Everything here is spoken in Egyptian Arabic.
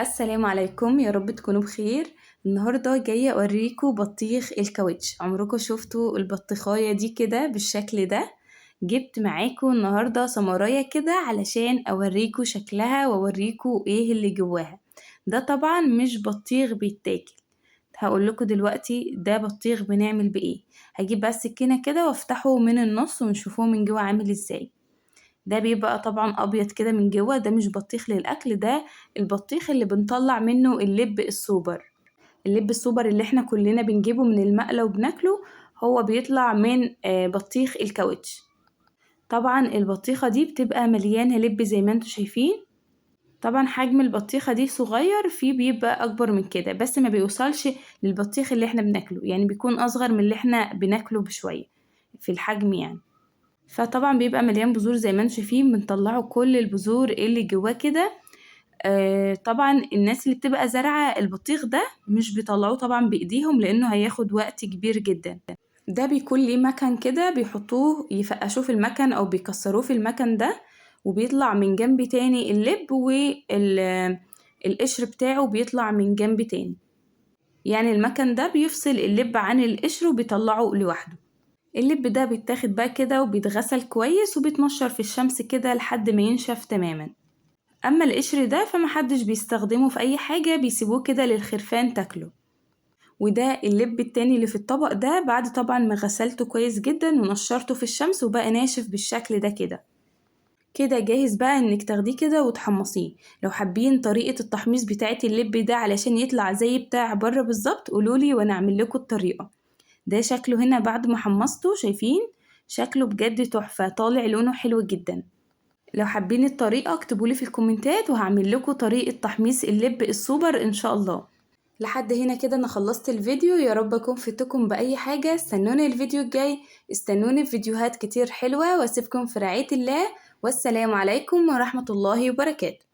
السلام عليكم، يا رب تكونوا بخير. النهارده جاية اوريكم بطيخ الكاوتش. عمركم شفتوا البطيخايه دي كده بالشكل ده؟ جبت معاكم النهارده سمرايه كده علشان اوريكم شكلها واوريكم ايه اللي جواها. ده طبعا مش بطيخ بيتاكل، هقول لكم دلوقتي ده بطيخ بنعمل بايه. هجيب بس سكينة كده وافتحه من النص ونشوفوه من جوه عامل ازاي. ده بيبقى طبعا ابيض كده من جوه، ده مش بطيخ للاكل، ده البطيخ اللي بنطلع منه اللب السوبر. اللب السوبر اللي احنا كلنا بنجيبه من المقله وبناكله، هو بيطلع من بطيخ الكاوتش. طبعا البطيخه دي بتبقى مليانة لب زي ما انتم شايفين. طبعا حجم البطيخه دي صغير، في بيبقى اكبر من كده بس ما بيوصلش للبطيخ اللي احنا بناكله، يعني بيكون اصغر من اللي احنا بناكله بشوية في الحجم يعني. فطبعا بيبقى مليان بذور زي ما انتم شايفين، بنطلعه كل البذور اللي جواه كده. طبعا الناس اللي بتبقى زارعه البطيخ ده مش بيطلعوه طبعا بايديهم لانه هياخد وقت كبير جدا. ده بيكون ليه مكن كده بيحطوه يفقشوه في المكن او بيكسروه في المكن ده، وبيطلع من جنب تاني اللب والقشر بتاعه بيطلع من جنب تاني. يعني المكن ده بيفصل اللب عن القشر وبيطلعه لوحده. اللب ده بيتاخد بقى كده وبيتغسل كويس وبيتنشر في الشمس كده لحد ما ينشف تماما. اما القشر ده فمحدش بيستخدمه في اي حاجة، بيسيبوه كده للخرفان تاكله. وده اللب التاني اللي في الطبق ده بعد طبعا ما غسلته كويس جدا ونشرته في الشمس وبقى ناشف بالشكل ده كده. كده جاهز بقى انك تاخديه كده وتحمصيه. لو حابين طريقة التحميص بتاعت اللب ده علشان يطلع زي بتاع بره بالظبط قولولي وانا اعمل لكم الطريقة. ده شكله هنا بعد ما حمصته، شايفين شكله بجد تحفة، طالع لونه حلو جدا. لو حابين الطريقة اكتبولي في الكومنتات وهعمل لكم طريقة تحميص اللب السوبر ان شاء الله. لحد هنا كده انا خلصت الفيديو، يا رب اكون فدتكم باي حاجة. استنوني الفيديو الجاي، استنوني في فيديوهات كتير حلوة، واسيبكم في رعاية الله، والسلام عليكم ورحمة الله وبركاته.